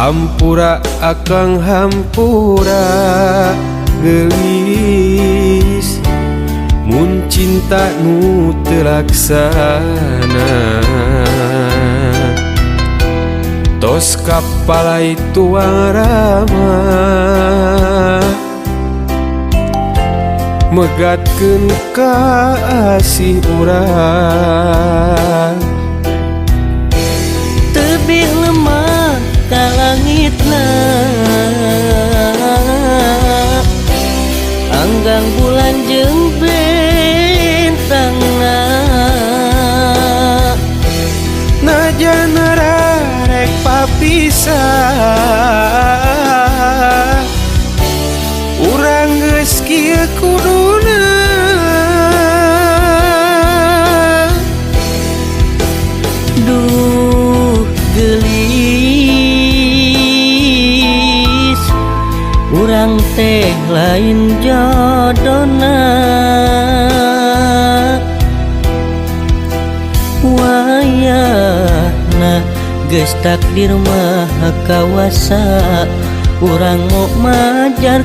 Hampura akang, hampura geulis, mun cinta nu teu laksana. Tos kapalai tuang rama, megatkeun kasih urang. Tebih lemah ka langitna, anggang bulan jeung bintangna. Najan rarek papisah, urang geus kieu kuduna. Duh geulis, urang teh lain jodona. Wayahna geus takdir maha kawasa, urang mau majar.